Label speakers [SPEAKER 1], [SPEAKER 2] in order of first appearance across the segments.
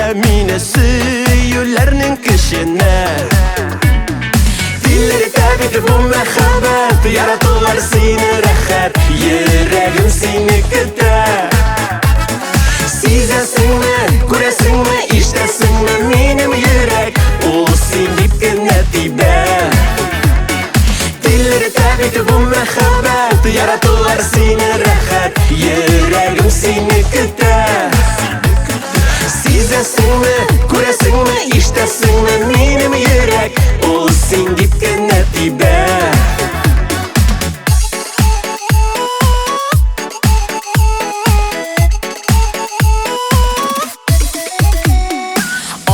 [SPEAKER 1] Тилертә мине сөюләрнең көченә. Тилертә бит бу мәхәббәт, яратулар сине рәхәт, йөрәгем сине көтә. Сизәсеңме, күрәсеңме, ишетәсеңме, минем йөрәк ул син дип кенә тибә. Тилертә бит бу мәхәббәт, яратулар сине рәхәт, йөрәгем сине көтә. Сизәсеңме, күрәсеңме, ишетәсеңме, минем йөрәк ул син дип кенә тибә.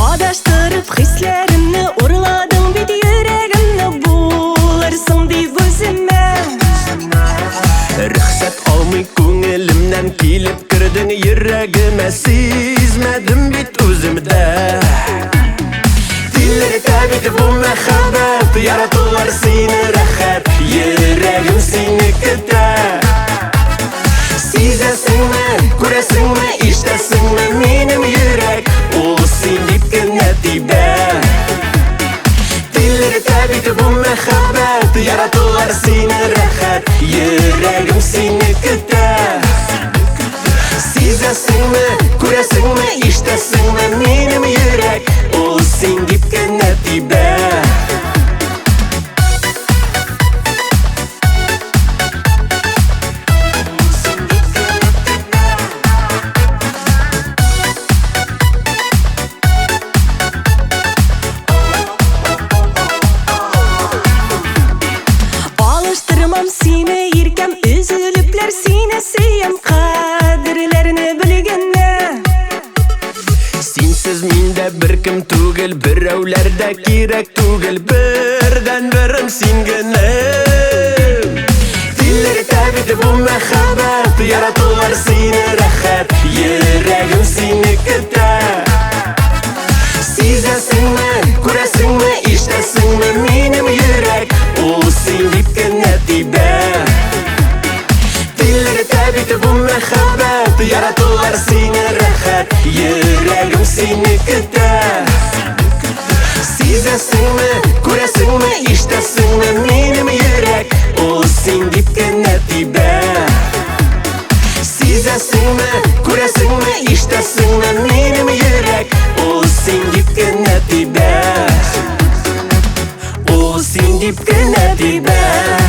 [SPEAKER 2] Адаштырып хисләремне, урладың бит йөрәгемне, булырсың дип үземә.
[SPEAKER 1] Рөхсәт алмый күңелемнән килеп кердең йөрәгемә, сизмәдем бит үземдә. Тилертә бит бу мәхәббәт, яратулар сине рәхәт, йөрәгем сине көтә. Сизәсеңме, күрәсеңме, ишетәсеңме, минем йөрәк ул син дип кенә тибә. Тилертә бит бу мәхәббәт, яратулар сине рәхәт, йөрәгем сине көтә. Сизәсеңме, күрәсеңме, ишетәсеңме, минем йөрәк ул син дип кенә тибә.
[SPEAKER 2] Алыштырмам сине, иркәм, өзелепләр сине сөям, кадерләрне белгәнне.
[SPEAKER 1] Синсез миндә беркем түгел, берәүләр дә кирәк түгел, бердән-берем син генә. Тилертә бит бу мәхәббәт, яратулар сине рәхәт, йөрәгем сине көтә. Сизәсеңме, күрәсеңме, ишетәсеңме, минем йөрәк ул син дип кенә тибә. Тилертә бит бу мәхәббәт, яратулар сине рәхәт, йөрәгем сине көтә. Сизәсеңме, күрәсеңме, ишетәсеңме, минем йөрәк ул син дип кенә тибә. Сизәсеңме, күрәсеңме, ишетәсеңме, минем йөрәк ул син дип кенә тибә. Ул син дип кенә тибә.